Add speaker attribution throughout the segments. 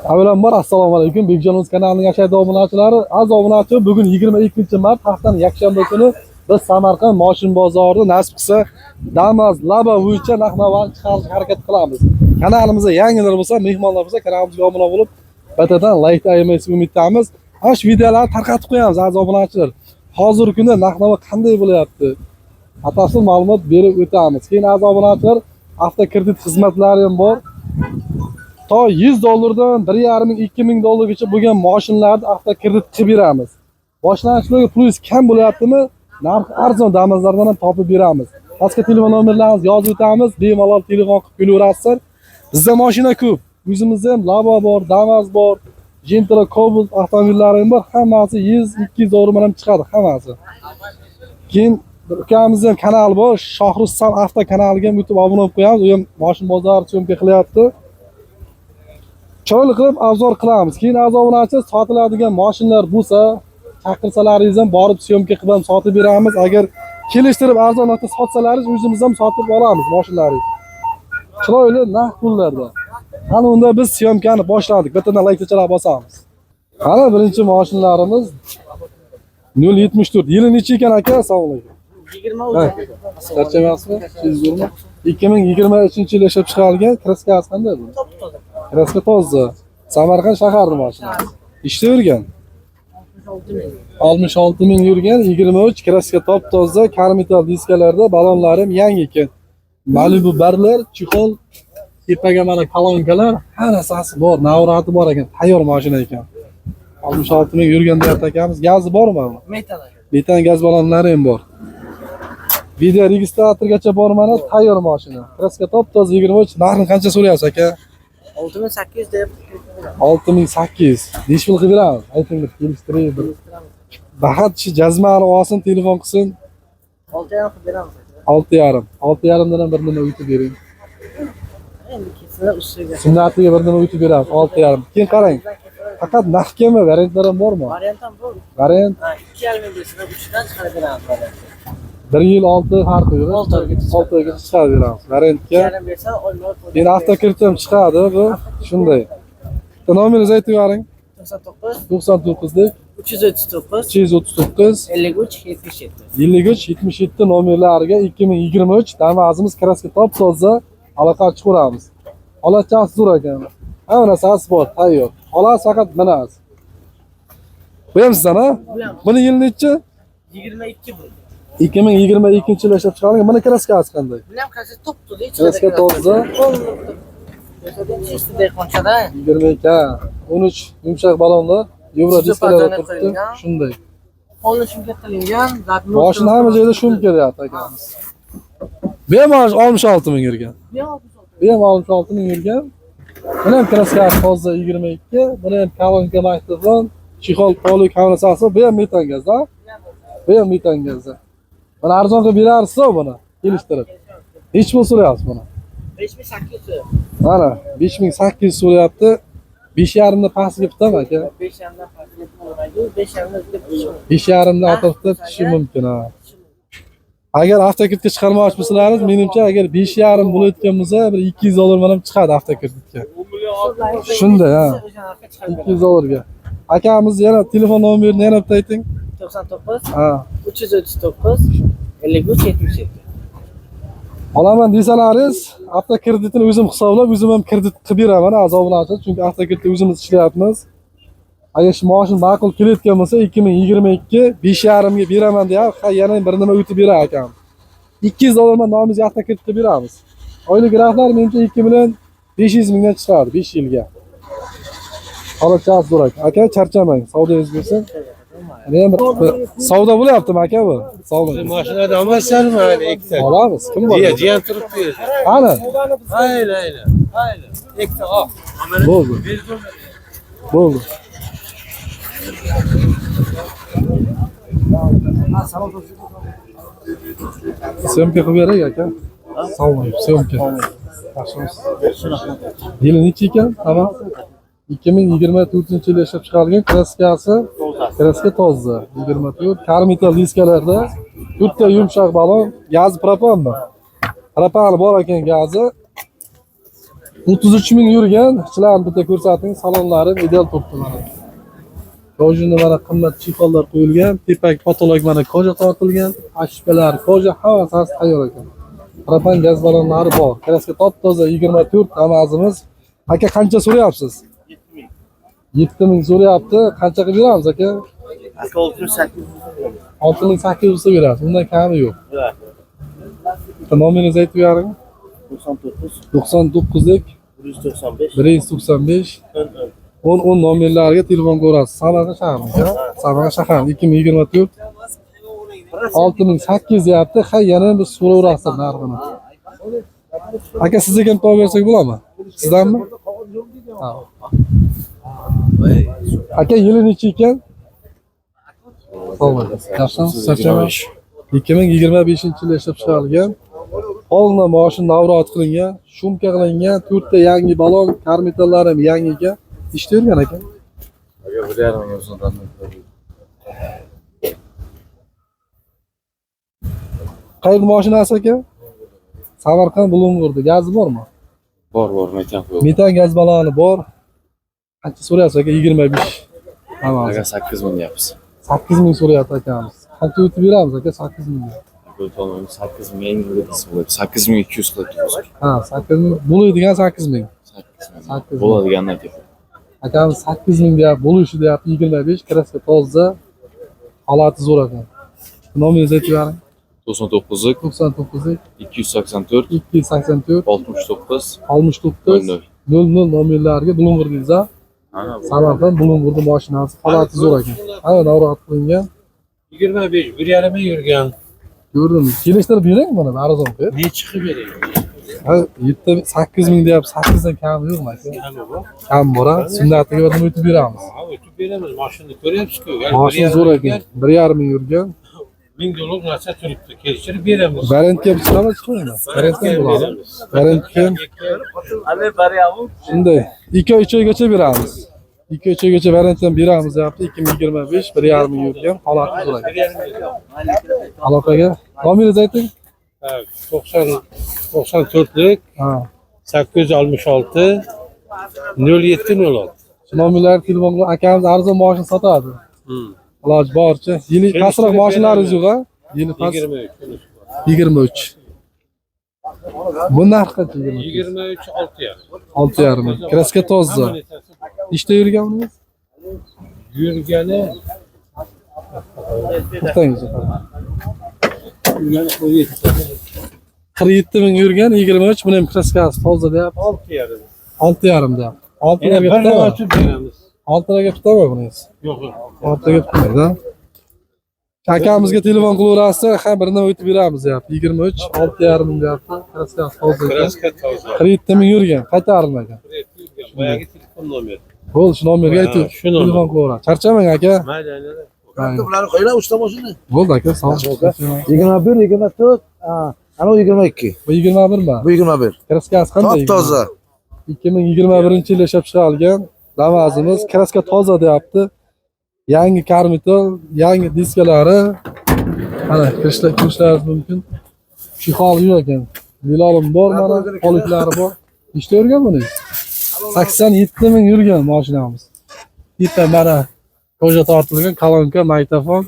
Speaker 1: Avvalambor assalomu alaykum. Bekjon o'z kanalining ashaddiy obunachilari, aziz obunachi, bugun 22-mart haftaning yakshanba kuni biz Samarqand moshin bozorida nasib qilsa Damas Laba bo'yicha narx-navoni chiqarishga harakat qilamiz. Kanalimizga yangilar bo'lsa, mehmonlar bo'lsa, kanalimizga obuna bo'lib, batadan like ayamaysiz umiddamiz. Ana shu videolarni tarqatib qo'yamiz aziz obunachilar. Hozirgi kunda narx-navo qanday bo'lyapti? Batafsil ma'lumot berib o'tamiz. Keyin aziz obunachilar, avtokredit xizmatlari ham bor. To 100 dollardan 1,5 ming, 2 ming dollargacha bo'lgan moshinlarni avtokredit qilib beramiz. Boshlang'ich pulingiz kam bo'lyaptimi? Narxi arzon Damazlardan ham topib beramiz. Pastga telefon nomerlarimizni yozib o'tamiz, bemalol telefon qilib kelaverasizlar. Bizda mashina ko'p. O'zimizda ham Labo bor, Damas bor, Gentra, Cobalt avtomobillari ham bor. Hammasi 100, 200 dollar bilan chiqadi hammasi. Keyin bir ukamizni ham kanali bor, Shohrustam avto kanaliga ham o'tib obuna bo'lib qo'yamiz. U ham moshin bozori syomka qilyapti. Chiroyli qilib obzor qilamiz. Keyin aziz obunachi, sotiladigan mashinalar bo'lsa, chaqirsalaringiz ham borib syomka qilib ham sotib beramiz. Agar kelishtirib arzon narxda sotsalaringiz, o'zimiz ham sotib olamiz mashinalarni. Chiroyli naqd pullarda. Qani unda biz syomkani boshladik. Bittadan laykchalar bosamiz. Qani birinchi mashinalarimiz 074. Yili necha ekan aka? Assalomu alaykum.
Speaker 2: 23.
Speaker 1: Charchamayapsizmi? Zo'rmi? 2023-yil ishlab chiqarilgan kraskasi qanday bu?
Speaker 2: Top-toza.
Speaker 1: Kraska toza. Samarqand shaharni mashinasi. Ishda yurgan.
Speaker 2: 66 ming.
Speaker 1: 66 ming yurgan, 23 kraska top toza, karmetal diskalarda balonlari ham yangi ekan. Malibu barlar, chexol, tepaga mana kolonkalar, hammasi bor, navrati bor ekan, tayyor mashina ekan. 66 ming yurgan deyapti akamiz. Gazi bormi?
Speaker 2: Metan aka.
Speaker 1: Metan gaz balonlari ham bor. Video registratorgacha bor mana tayyor mashina. Kraska top toza 23. Narxini qancha so'rayapsiz aka?
Speaker 2: 6800 deb
Speaker 1: 6800. Nechi pul qilib beramiz? Ayting bir kelishtirib bir. Bahat shu jazmani olsin, telefon qilsin.
Speaker 2: 6,5 qilib beramiz aka.
Speaker 1: 6,5. 6,5 dan ham bir nima o'tib bering.
Speaker 2: Endi ketsalar ustiga.
Speaker 1: Sunnatiga bir nima o'tib beramiz. 6,5. Keyin qarang. Faqat naqdgami, variantlar ham bormi?
Speaker 2: Variant ham bor.
Speaker 1: Variant
Speaker 2: Ha, 2,5 ming bersalar 3 dan chiqarib beramiz variantni.
Speaker 1: 1 yil 6 farqi yo'q.
Speaker 2: 6 oygacha.
Speaker 1: 6 oygacha chiqarib beramiz. Variantga.
Speaker 2: 2,5 bersa olmay qo'yadi.
Speaker 1: Keyin avtokredit ham chiqadi bu. Shunday. Bitta nomeringizni aytib yuboring.
Speaker 2: 99
Speaker 1: 99lik
Speaker 2: 339
Speaker 1: 339
Speaker 2: 53 77.
Speaker 1: 53 77 nomerlariga 2023 Damazimiz kraska top toza aloqa chiqaramiz. Holatchasi zo'r ekan. Hamma narsasi bor, tayyor. Xolos faqat minasiz. Bu ham sizdan ha? Buni yil nechi?
Speaker 2: 22 bu.
Speaker 1: 2022-yil ishlab chiqarilgan. Buni kraskasi qanday?
Speaker 2: Buni ham kraska top-toza. Hech
Speaker 1: Kraska toza.
Speaker 2: Чисто dehqonchada.
Speaker 1: 22 ha. 13 yumshoq balonlar, yevro
Speaker 2: Sizga
Speaker 1: diskalarda
Speaker 2: farzandlar
Speaker 1: turibdi.
Speaker 2: qilingan.
Speaker 1: Shunday.
Speaker 2: Polni shumka qilingan.
Speaker 1: Mashina hamma joyda shum kelyapti akamiz. Bu ham 66 ming yurgan.
Speaker 2: Bu ham 66.
Speaker 1: Bu ham 66 ming yurgan. Buni ham kraskasi toza 22, buni ham kolonka magnitofon, chexol polik hamma bu ham metan gazda. Bu ham metan gazda. Buni arzon qilib berarsiz buni, kelishtirib. Nechi pul so'rayapsiz buni?
Speaker 2: 5800.
Speaker 1: Mana 5800 so'rayapti. 5,5 dan pastiga bitaman aka.
Speaker 2: 5,5 dan pastga bo'lmaydi. 5,5 deb tushishi mumkin.
Speaker 1: 5,5 dan atrofida tushishi mumkin ha. Agar avtokreditga chiqarmoqchi bo'lsalaringiz, menimcha agar 5,5 bo'layotgan bo'lsa, bir 200 dollar bilan chiqadi avtokreditga. Shunday, ha.
Speaker 2: O'sha narxga chiqarib
Speaker 1: 200 dollarga. Akamiz yana telefon nomerini yana bitta ayting.
Speaker 2: 99
Speaker 1: Ha.
Speaker 2: 339 53 77.
Speaker 1: Olaman desalaringiz, avtokreditini o'zim hisoblab, o'zim ham kredit qilib beraman aziz obunachilar, chunki avtokreditda o'zimiz ishlayapmiz. Agar shu moshin ma'qul kelayotgan bo'lsa, 2022 5,5 ga beraman deyapti, ha yana bir nima o'tib berar akam. 200 dollar bilan nomingizga avtokredit qilib beramiz. Oylik graflar menimcha 2 million 500 mingdan chiqadi 5 yilga. Holatchasi zo'r aka. Aka charchamang, savdoyingiz bo'lsin. Yana ham bir savdo bo'lyaptimi aka bu? Savdo.
Speaker 3: Mashinada olmaysanmi hali ikkita?
Speaker 1: Olamiz. Kim bor?
Speaker 3: Jiyan, jiyan turibdi.
Speaker 1: Qani?
Speaker 3: Hayli, hayli. Hayli. Ikkita oq.
Speaker 1: Bo'ldi. Bo'ldi. Syomka qilib beray aka. Assalomu alaykum, syomka. Yaxshimisiz? Yili necha ekan? Tamam. 2024-yil ishlab chiqarilgan kraskasi kraska toza. 24 karmetal diskalarda to'rtta yumshoq balon, gaz propanmi? Propani bor ekan gazi. 33 ming yurgan. Ichilarini bitta ko'rsating, salonlari ideal turibdi mana. Kojini mana qimmat chexollar qo'yilgan, tepak patolog mana koja tortilgan, ashkalar, koja hammasi tayyor ekan. Propan gaz ballonlari bor. Kraska top-toza 24 Damas'imiz. Aka qancha so'rayapsiz? 7 ming so'rayapti. Qancha qilib beramiz aka?
Speaker 2: Aka 6800.
Speaker 1: 6800 ta beramiz. Undan kami yo'q. Nomeringizni aytib bering.
Speaker 2: 99
Speaker 1: 99lik
Speaker 2: 195
Speaker 1: 195
Speaker 2: 10
Speaker 1: 10 10 nomerlariga telefon ko'rasiz. Samarqand shahri, Samarqand shahri 2024 6800 deyapti. Ha, yana biz so'raverasiz narxini. Aka sizga ham topib bersak bo'ladimi? Sizdanmi? Ha. Aka yili necha ekan? Sog' bo'ling. Yaxshimisiz? Charchamaysiz? 2025-yilda ishlab chiqarilgan. Polni moshin navrot qilingan, shumka qilingan, to'rtta yangi balon, karmetallari ham yangi ekan. Ishda yurgan aka.
Speaker 4: Aka 1,5 ming o'zini
Speaker 1: Qayerda mashinasi aka? Samarqand Bulung'urda. Gazi bormi?
Speaker 4: Bor, bor, metan qo'yib.
Speaker 1: Metan gaz baloni bor. Qancha so'rayapsiz aka? 25. Tamam.
Speaker 4: Aka 8 ming deyapmiz.
Speaker 1: 8 ming so'rayapti akamiz. Qancha o'tib beramiz aka 8 mingga?
Speaker 4: Aka o'tolmaymiz. 8 ming eng yig'isi bo'ladi. 8200 qilib turibmiz.
Speaker 1: Ha, 8 ming bo'ladigan 8 ming.
Speaker 4: 8 ming.
Speaker 1: 8 ming.
Speaker 4: Bo'ladigandan aytyapman.
Speaker 1: Akamiz 8 ming deyapti, bo'lishi deyapti 25, kraska toza. Holati zo'r ekan. Nomeringizni aytib bering.
Speaker 4: 99
Speaker 1: 99
Speaker 4: 284
Speaker 1: 284
Speaker 4: 69
Speaker 1: 69
Speaker 4: 00.
Speaker 1: 00 nomerlariga Bulung'urdingiz a?
Speaker 4: Ha, bu.
Speaker 1: Samarqand Bulung'urda mashinasi holati zo'r ekan. Ha, navrat qilingan.
Speaker 3: 25, 1,5 ming yurgan.
Speaker 1: Ko'rdim. Kelishtirib bering buni, arzon qilib.
Speaker 3: Nechi qilib bering?
Speaker 1: Ha, 7 8 ming deyapti, 8 dan kami yo'qmi aka?
Speaker 3: Kami bor.
Speaker 1: Kam bor, ha. Sunnatiga bir nima o'tib beramiz.
Speaker 3: Ha, o'tib beramiz. Mashinani ko'ryapsiz-ku.
Speaker 1: Mashina zo'r ekan. 1,5 ming yurgan.
Speaker 3: 1000 dollar narsa turibdi. Kelishtirib beramiz.
Speaker 1: Variantga chiqami, chiqmaymi? Variantga bo'ladi. Variantga
Speaker 2: Ali baryavu.
Speaker 1: shunday. 2-3 oygacha beramiz. 2-3 oygacha variantdan beramiz deyapti. 2025 1,5 ming yurgan holati zo'r ekan. Aloqaga nomeringizni ayting.
Speaker 3: 90 94lik
Speaker 1: Ha.
Speaker 3: 866 07 06.
Speaker 1: Shu nomerlarga telefon qilib akamiz arzon mashina sotadi. Iloji boricha. Yili pastroq mashinalaringiz yo'q, ha? Yili past
Speaker 3: 23.
Speaker 1: 23. Bu narx qancha? 23.
Speaker 3: 23 6,5.
Speaker 1: 6,5. Kraska toza. Ishda yurgan buningiz?
Speaker 3: Yurgani
Speaker 1: To'xtangiz.
Speaker 3: yurgani 47.
Speaker 1: 47 ming yurgan, 23. Buni ham kraskasi toza deyapti.
Speaker 3: 6,5.
Speaker 1: 6,5 deyapti. 6
Speaker 3: Yana
Speaker 1: larga
Speaker 3: bir
Speaker 1: bitami?
Speaker 3: o'tib beramiz.
Speaker 1: 6 larga bitami buningiz?
Speaker 3: Yo'q, yo'q.
Speaker 1: 6 larga bitmaydi. Akamizga telefon qilaverasiz, ha birini o'tib beramiz deyapti. 23 6,5 ming deyapti. Kraskasi toza ekan.
Speaker 3: Kraska toza.
Speaker 1: 47 ming yurgan, qaytarilmagan.
Speaker 3: 47 yurgan. Boyagi telefon nomeri.
Speaker 1: Bo'ldi, shu nomerga
Speaker 3: Ha,
Speaker 1: aytib
Speaker 3: shu nomer.
Speaker 1: telefon qilaverasiz. Charchamang aka.
Speaker 3: Mayli, mayli.
Speaker 5: Bularni qo'yinglar, uchta mashina.
Speaker 1: Bo'ldi aka, sog' bo'ling.
Speaker 5: 21, 24, ana u 22.
Speaker 1: Bu 21 mi?
Speaker 5: Bu 21.
Speaker 1: Kraskasi qanday?
Speaker 5: Top toza.
Speaker 1: 2021-yilda ishlab chiqarilgan Damas'imiz kraska toza deyapti. Yangi karmital, yangi diskalari. Mana kirishlar ko'rishlaringiz mumkin. Chexol yo'q ekan. Milolim bor mana, poliklari bor. Nechta yurgan buni? 87 ming yurgan mashinamiz. Bitta mana koja tortilgan kolonka, magnitofon.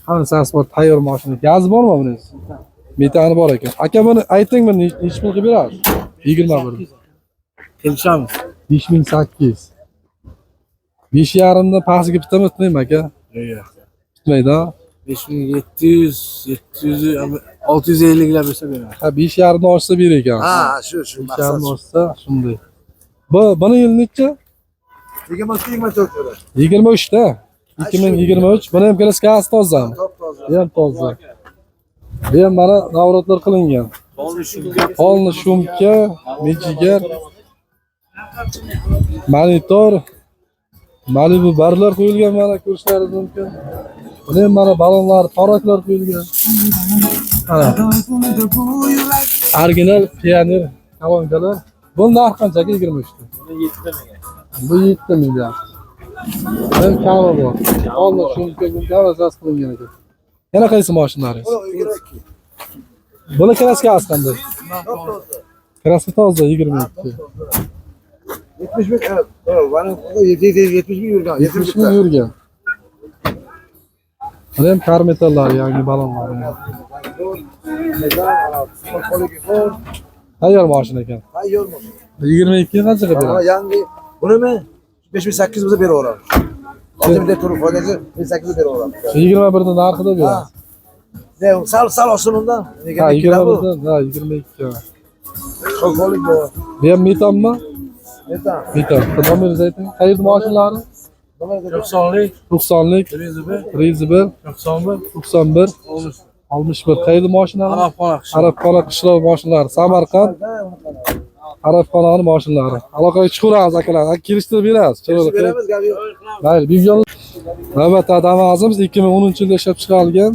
Speaker 1: Hammasi bor, tayyor mashina. Gazi bormi buning? Metani bor ekan. Aka buni ayting, buni nechi pul qilib berasiz? 21.
Speaker 5: Kelishamiz.
Speaker 1: 5800. 5,5 dan pastiga bitami, bitmaymi aka? Bitmaydi, ha?
Speaker 5: 5700, 700, 650 lar bersa beradi.
Speaker 1: Ha, 5,5 dan oshsa ber ekan.
Speaker 5: Ha, shu shu
Speaker 1: 5,5
Speaker 5: maqsad.
Speaker 1: oshsa shunday. Bu buni yil necha?
Speaker 5: 22, 24 beradi.
Speaker 1: 23 da. 2023. Buni ham kraskasi tozami?
Speaker 5: Top toza.
Speaker 1: Bu ham toza. Bu ham mana navrotlar qilingan. Polni shumka, mejigar, monitor, Malibu barlar qo'yilgan mana ko'rishlaringiz mumkin. Buni ham mana balonlar, paroklar qo'yilgan. Mana. Original Pioneer kolonkalar. Bu narx qancha aka 23 ta?
Speaker 2: Buni 7 ming.
Speaker 1: Bu 7 ming deyapti. Buni kami bor. Polni shumka, bunga hammasi qilingan ekan. Yana qaysi mashinalaringiz?
Speaker 5: Bu 22.
Speaker 1: Buni kraskasi qanday?
Speaker 5: Top toza.
Speaker 1: Kraska toza 22.
Speaker 5: 70 ming, evet. Doğru. Bana 70 ming yurgan.
Speaker 1: 70 ming yurgan. Buni ham karmetallar, yangi balonlar. Tayyor mashina ekan.
Speaker 5: Tayyor mashina.
Speaker 1: 22 qancha qilib beradi?
Speaker 5: Yangi. Bunimi 5800 bo'lsa beraveramiz. 6000 turib foydasi 5800 beraveramiz.
Speaker 1: 21 ni narxida beradi.
Speaker 5: Ne, sal oshsin undan.
Speaker 1: Ha, 21 dan, ha, 22.
Speaker 5: Qo'llik bu.
Speaker 1: Bu ham metanmi?
Speaker 5: Metan.
Speaker 1: Metan. Nomeringizni ayting. Qayerda mashinalari?
Speaker 3: 90lik,
Speaker 1: 90lik,
Speaker 3: 101,
Speaker 1: 101,
Speaker 3: 91,
Speaker 1: 91, 61. Qayerda mashinalari?
Speaker 3: Arabxona qishlog'i.
Speaker 1: Arabxona qishlog'i mashinalari. Samarqand Arabxonani mashinalari. Aloqaga chiqaveramiz akalar. Kelishtirib beramiz. Chiroyli qilib.
Speaker 5: Beramiz, gap yo'q.
Speaker 1: Mayli, bugun navbatda Damas'imiz 2010-yilda ishlab chiqarilgan.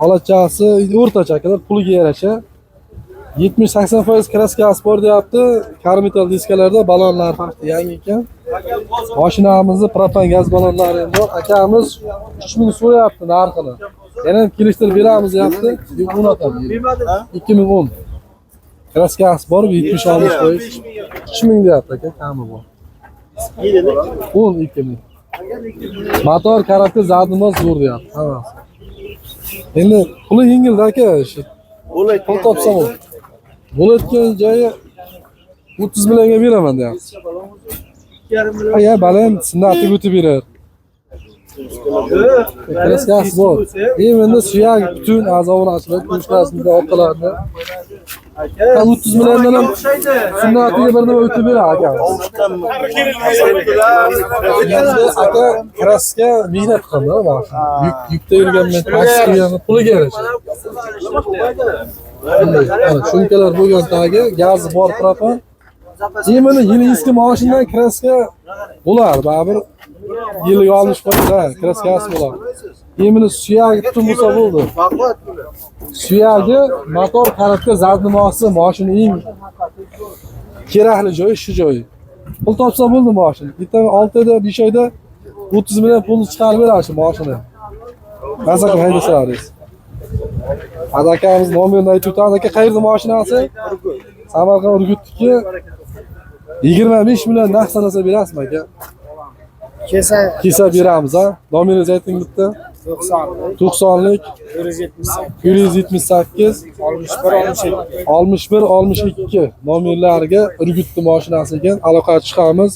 Speaker 1: Holatchasi o'rtacha akalar, puliga yarasha. 70-80% kraskasi bor deyapti. Karmetal diskalarda balonlar farqi yangi ekan. Mashinamizni propan gaz balonlari ham bor. Akamiz 3000 so'rayapti narxini. Yana ham kelishtirib beramiz deyapti. 2010. Kraskasi bor, 70-60%. 3000 deyapti aka, kami bor. 10 2000. Motor karakter zadimiz zo'r deyapti hammasi. Endi puli yengilda aka, shu pul topsam bo'ladi. Bo'layotgan joyi 30 millionga beraman deyapti. Ya baland sunnatga o'tib berar. Kraskasi bor. Endi suyak butun a'zoni ochilib, go'shtlarini orqalarini. 30 milliondan ham sunnatiga bir nima o'tib beradi akamiz. Endi aka kraska mehnat qildi mana. Yukda yurganman, taksi qilganman, puliga yarasha. Mana shumkalar bo'lgan tagi, gazi bor propan. Yemini yili eski mashinadan kraska bo'lar, baribir yiliga 60%, ha, kraskasi bo'ladi. Yemini suyagi butun bo'lsa bo'ldi. Suyagi motor karavka zadnimosi mashina eng kerakli joyi shu joyi. Pul topsa bo'ldi mashina. Bitta 6 oyda, 5 oyda 30 million pulni chiqarib beradi shu mashina. Maza qilib haydasalaringiz. Hadi akamiz nomerini aytib o'tamiz. Aka qayerda mashinasi? Samarqand Urgutniki. 25 million naqd sanasa berasizmi aka? Kelsa beramiz, ha. Nomeringizni ayting bitta. 90lik 178 61 62 nomerlariga Urgutni mashinasi ekan. Aloqaga chiqamiz.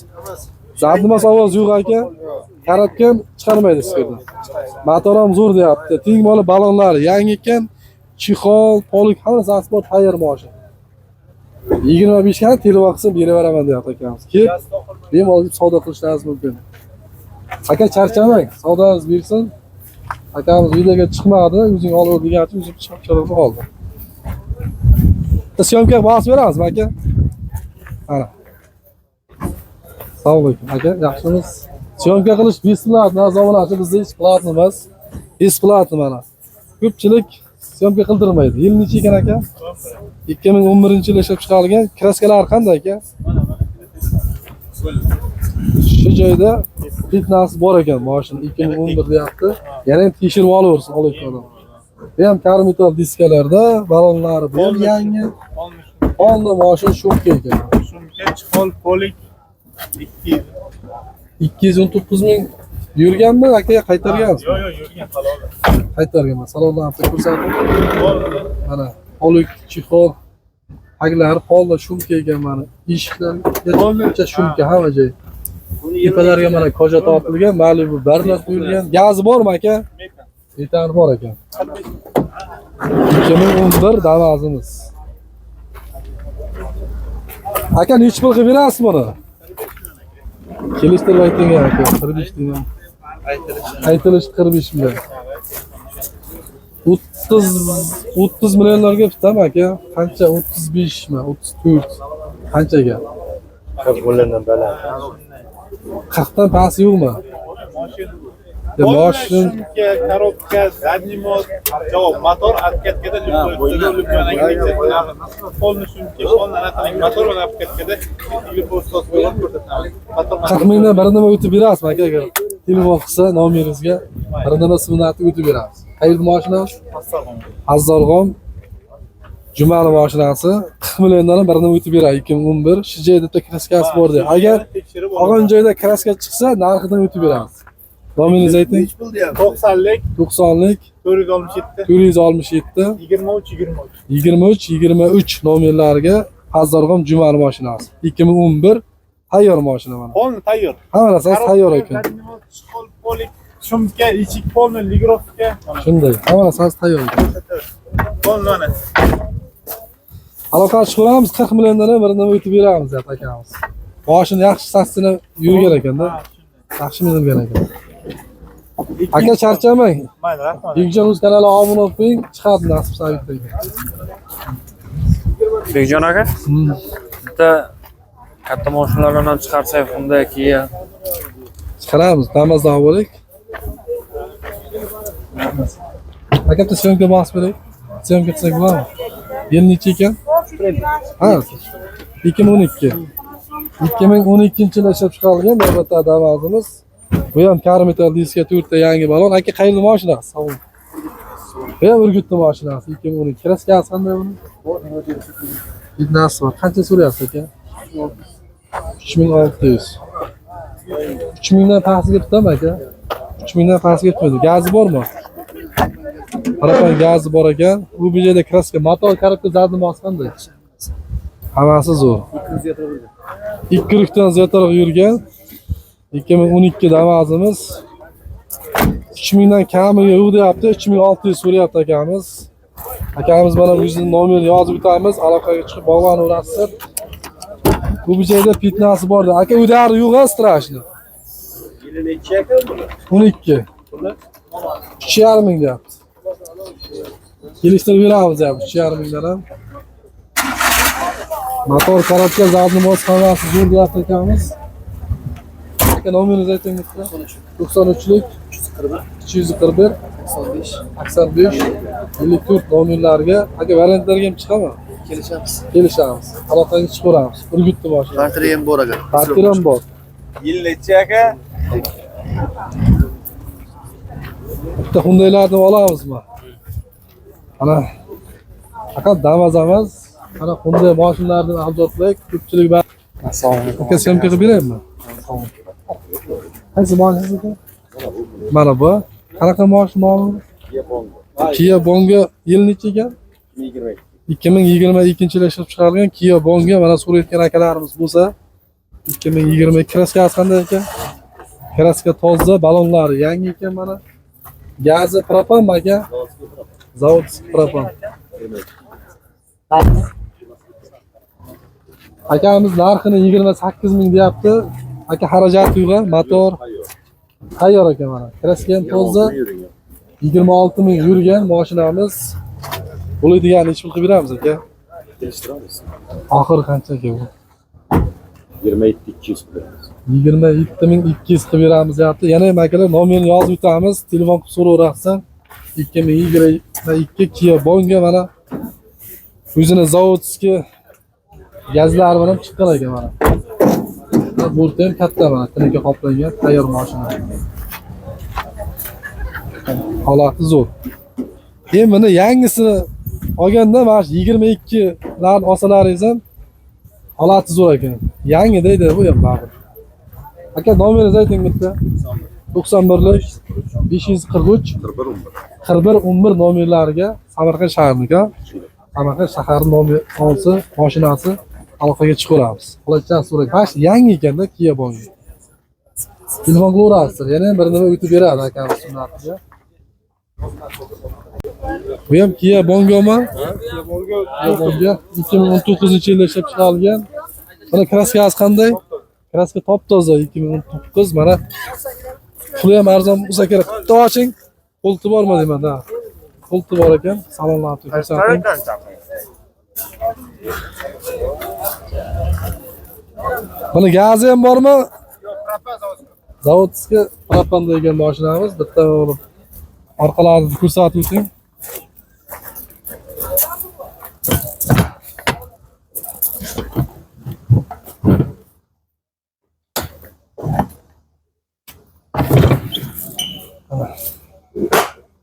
Speaker 1: Zadnimas ovoz yo'q aka. Karabka ham chiqarmaydi sizlardan. Motor ham zo'r deyapti. Teng moli balonlari yangi ekan. Chexol, polik hammasi asbob tayyor mashina. 25 ga telefon qilsam beraveraman deyapti akamiz. Kelib bemalol savdo qilishlaringiz mumkin. Aka charchamang, savdoyingiz bersin. Akamiz videoga chiqmadi, o'zing olaver degancha o'zim chiqib chiqib qoldi. Syomka bosib beramizmi aka? Ana. Assalomu alaykum aka, yaxshimisiz? Syomka qilish бесплатно, zamonasi bizda hech платно emas. Бесплатно mana. Ko'pchilik syomka qildirmaydi. Yil necha ekan aka? 2011-yil ishlab chiqarilgan. Kraskalar qanday aka? Shu joyda fitnasi bor ekan mashina 2011 deyapti. Yana ham tekshirib olaversin olayotgan odam. Bu ham karmetal diskalarda, balonlari bu ham yangi. Polni mashina shumka ekan.
Speaker 3: Sumka, chexol, polik 200.
Speaker 1: 219 ming yurganmi aka, qaytargansiz?
Speaker 3: Yo'q, yo'q, yurgan halol.
Speaker 1: Qaytarganman. Salonlarni ko'rsatib. Mana polik, chexol, taglari polni shumka ekan mana. Eshiklarga shumka hamma joy. Tepalarga mana koja tortilgan, Malibu barlar qo'yilgan. Gazi bormi aka? Metan bor ekan. 2011 Damas'imiz. Aka nechi pul qilib berasiz buni? Kelishtirib ayting aka, 45 degan. Aytilish 45 million. 30 millionlarga bitami aka? Qancha? 35 mi? 34 qanchaga?
Speaker 2: 40 milliondan baland.
Speaker 1: 40 dan pasti yo'qmi? Moshin,
Speaker 3: Sumka, korobka, задний mod, javob, motor obkatkada polni sumka, polni anaqa motor va obkatkada любой sotib ko'rsatamiz. Motor
Speaker 1: 40 mingdan bir nima o'tib berasizmi aka agar telefon qilsa nomeringizga bir nima sunnatni o'tib beramiz. Qayerda mashinamiz? Azzarg'om. Jumani mashinasi 40 milliondan birini o'tib beradi 2011. Shu joyda bitta kraskasi bor deydi. Agar
Speaker 3: tekshirib
Speaker 1: qolgan joyda kraska chiqsa, narxidan o'tib beramiz. Nomeringizni ayting.
Speaker 3: 90lik
Speaker 1: 90lik
Speaker 3: 467
Speaker 1: 467
Speaker 3: 23 23.
Speaker 1: 23 23 nomerlariga Pazdarg'om Jumani mashinasi. 2011 tayyor mashina mana.
Speaker 3: Polni tayyor.
Speaker 1: Hamma narsasi tayyor ekan.
Speaker 3: Shkol, polik, shumka, ichik polni, ligrovka. Mana
Speaker 1: Shunday, hamma narsasi tayyor ekan.
Speaker 3: polni mana.
Speaker 1: Aloqa chiqaramiz, 40 milliondan ham birini o'tib beramiz deyapti akamiz. Boshini yaxshi sasini yurgan ekanda.
Speaker 3: Ha, shunday.
Speaker 1: Yaxshi minilgan ekan. Aka charchamang.
Speaker 3: Mayli, rahmat.
Speaker 1: Bekjon o'z kanali obuna bo'lib qo'ying, chiqadi nasib sabitdagi.
Speaker 6: Bekjon aka, bitta katta mashinalardan ham chiqarsak, Hyundai, Kia.
Speaker 1: Chiqaramiz, namozdan bo'lik. Aka bitta syomka bosib beray. Syomka qilsak bo'ladimi? Yil necha ekan? Ha, 2012. 2012-yilda ishlab chiqarilgan navbatdagi Damas'imiz. Bu ham karmetal diska, 4 ta yangi balon. Aka qayerda mashina? Sog' bo'ling. Bu ham Urgutni mashinasi 2012. Kraskasi qanday buni? Fitnasi bor. Qancha so'rayapsiz aka? 3600. 3000 dan pastiga tutami aka? 3000 dan pastiga tutmaydi. Gazi bormi? Propan gazi bor ekan. U bu yerda kraska, motor, korobka, zadni bos qanday? Hammasi zo'r. 2 rukdan ziyodroq yurgan. 2012 Damas'imiz. 3000 dan kamiga yo'q deyapti. 3600 so'rayapti akamiz. Akamiz mana o'zining nomerini yozib o'tamiz. Aloqaga chiqib bog'lanaverasiz. Bu yerda fitnasi bor. Aka udari yo'q a strashni. 12. 3,5 ming deyapti. Kelishtirib beramiz deyapti 3,5 mingdan ham. Motor, korobka, zadni bos hammasi zo'r deyapti akamiz. Aka nomeringizni ayting bitta. 93lik 341 85 54 nomerlarga aka variantlarga ham chiqaman.
Speaker 5: Kelishamiz.
Speaker 1: Kelishamiz. Aloqaga chiqaveramiz. Urgutni boshida.
Speaker 5: Barteri ham bor aka.
Speaker 1: Barter ham bor.
Speaker 3: Yil necha aka?
Speaker 1: Bitta Hyundai'larni olamizmi? Mana faqat Damas emas, mana Hyundai mashinalarni obzor qilaylik, ko'pchilik
Speaker 6: Assalomu alaykum.
Speaker 1: Aka syomka qilib beraymi? Qaysi mashinasi aka? Mana bu. Qanaqa mashina nomi? Kia Bongo yil necha ekan? 2022-yilda ishlab chiqarilgan Kia Bongo mana so'rayotgan akalarimiz bo'lsa, 2022 kraskasi qanday ekan? Kraska toza, balonlari yangi ekan mana. Gazi propanmi aka? Zavodskiy propan. Akamiz narxini 28 ming deyapti. Aka xarajat yo'q, motor tayyor ekan mana. Kraska ham toza. 26 ming yurgan mashinamiz. Bo'ladigan necha pul qilib beramiz aka?
Speaker 4: Kelishtiramiz.
Speaker 1: Oxiri qancha aka bu?
Speaker 4: 27 200 beramiz.
Speaker 1: 27200 qilib beramiz deyapti. Yana ham akalar nomerini yozib o'tamiz. Telefon qilib so'raverasiz. 2022 Kia Bongo mana o'zini zavodskiy gazlari bilan chiqqan ekan mana. Borti ham katta mana, tinka qoplangan tayyor mashina. Holati zo'r. Endi buni yangisini olganda mana shu 22 larni olsalaringiz ham holati zo'r ekan. Yangi deydi bu ham baribir. Aka nomeringizni ayting bitta. 91lik 543 41 11 nomerlariga Samarqand shahriniki. Samarqand shahari nomer olsa, mashinasi aloqaga chiqaveramiz. Qulaychasi so'rang. Mana shu yangi ekanda Kia Bongo. Telefon qilaverasizlar. Yana bir nima o'tib beradi akamiz sunnatiga. Bu ham Kia Bongomi? Kia Bongo 2019-yilda ishlab chiqarilgan. Mana kraskasi qanday? Kraska top-toza 2019 mana. Puli ham arzon bo'lsa kerak. Bitta oching. Qulti bormi deyman, ha. Qulti bor ekan. Salonlarni ko'rsating. Buni gazi ham bormi? Zavodskiy propan degan mashinamiz. Bitta bo'lib orqalarini ko'rsatib o'ting.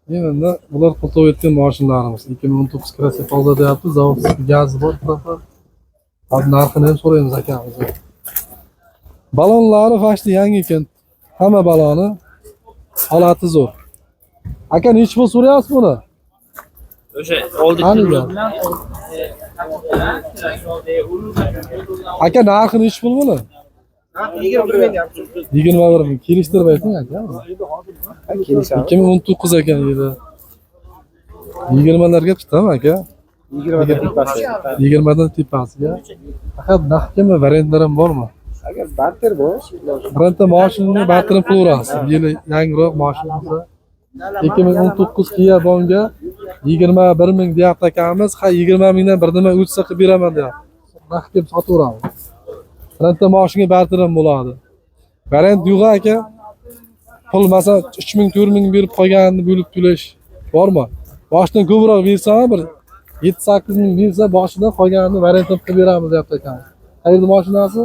Speaker 1: Endi bular pul to'layotgan mashinalarimiz. 2019 kirasi toza deyapti, zavodskiy gazi bor tarafda. Hozir narxini ham so'raymiz akamizdan. Balonlari fashti yangi ekan. Hamma baloni holati zo'r. Aka, nechi pul so'rayapsiz buni?
Speaker 6: O'sha oldi
Speaker 1: Qani? Aka, narxi nechi pul buni?
Speaker 3: 21 ming.
Speaker 1: 21 ming. Kelishtirib ayting aka. 2019 ekan edi. 20larga tutami aka?
Speaker 3: 20 dan tepasi.
Speaker 1: 20 dan tepasiga. Faqat naqdmi, variantlar ham bormi?
Speaker 3: Agar barter bor.
Speaker 1: Bironta mashinani barterni qilaverasiz. Yili yangiroq mashina bo'lsa. 2019 Kia Bonga 21 ming deyapti akamiz. Ha, 20 mingdan bir nima o'tsa qilib beraman deyapti. Naqd deb sotaveramiz. Bironta mashinaga barter ham bo'ladi. Variant yo'q aka. Pul masalan 3 ming, 4 ming berib qolganini bo'lib to'lash bormi? Boshidan ko'proq bersa ham bir 7-8 ming bersa boshidan qolganini variant qilib beramiz deyapti akamiz. Qayerda mashinasi?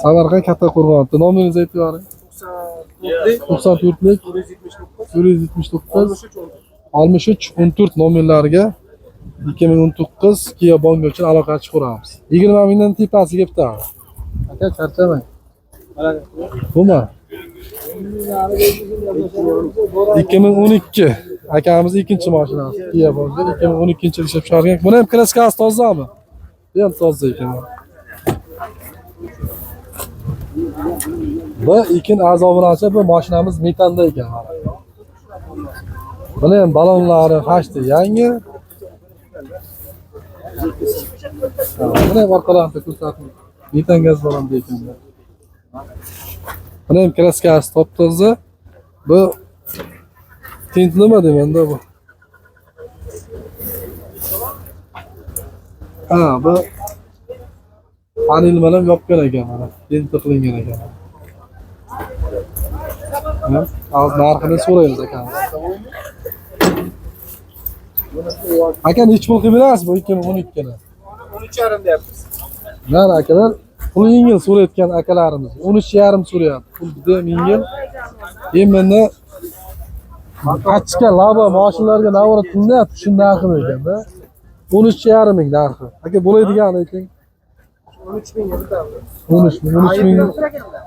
Speaker 1: Samarqand Kattaqo'rg'on. Nomeringizni aytib yuboring. 94lik 479 63 14 nomerlariga 2019 Kia Bongo uchun aloqa chiqaramiz. 20 mingdan tepasiga bitadi. Aka, charchamang. Bumi? 2012 akamiz ikkinchi mashinasi Kia Bongo 2012 yil ishlab chiqargan. Buni ham kraskasi tozami? Bu ham toza ekan. Bu ikkin a'zo bu mashinamiz metanda ekan mana. Buni ham balonlari hashti yangi. Buni ham orqalarini ko'rsatib, metan gaz balonda ekan. Buni ham kraskasi top-toza. Bu tint nima deymanda bu? Ha, bu panel bilan yopgan ekan mana. Tint qilingan ekan. Hozir narxini so'raymiz akamiz. Aka, nechi pul qilib berasiz bu 2012ni?
Speaker 3: 13,5 deyapmiz.
Speaker 1: Mana akalar, pul yengil so'rayotgan akalarimiz 13,5 so'rayapti. Pul juda yengil. Endi pachka lava mashinalarga navbat qilinayapti, shu narxini ekanda. 13,5 ming narxi. Aka, bo'ladigan ayting.
Speaker 3: 13 mingga bitadi.
Speaker 1: 13 ming, 13 ming,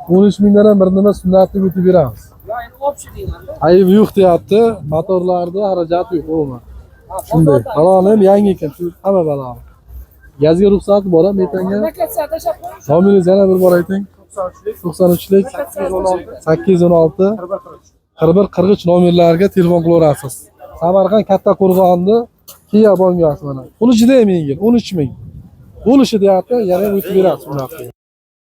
Speaker 1: 13 mingdan ham bir nima sunnatni o'tib beramiz. Ayb yo'q deyapti, motorlarda xarajat yo'q umuman. Shunday. Baloni ham yangi ekan, shu hamma baloni. Gazga ruxsati bor, metanga. Nomeringizni yana bir bor ayting. 93lik 816 41 43 nomerlarga telefon qilaverasiz. Samarqand Kattaqo'rg'onni Kia Bongosi mana. Puli juda ham yengil, 13 ming. Bo'lishi deyapti, yana o'tib berasiz bu narsaga.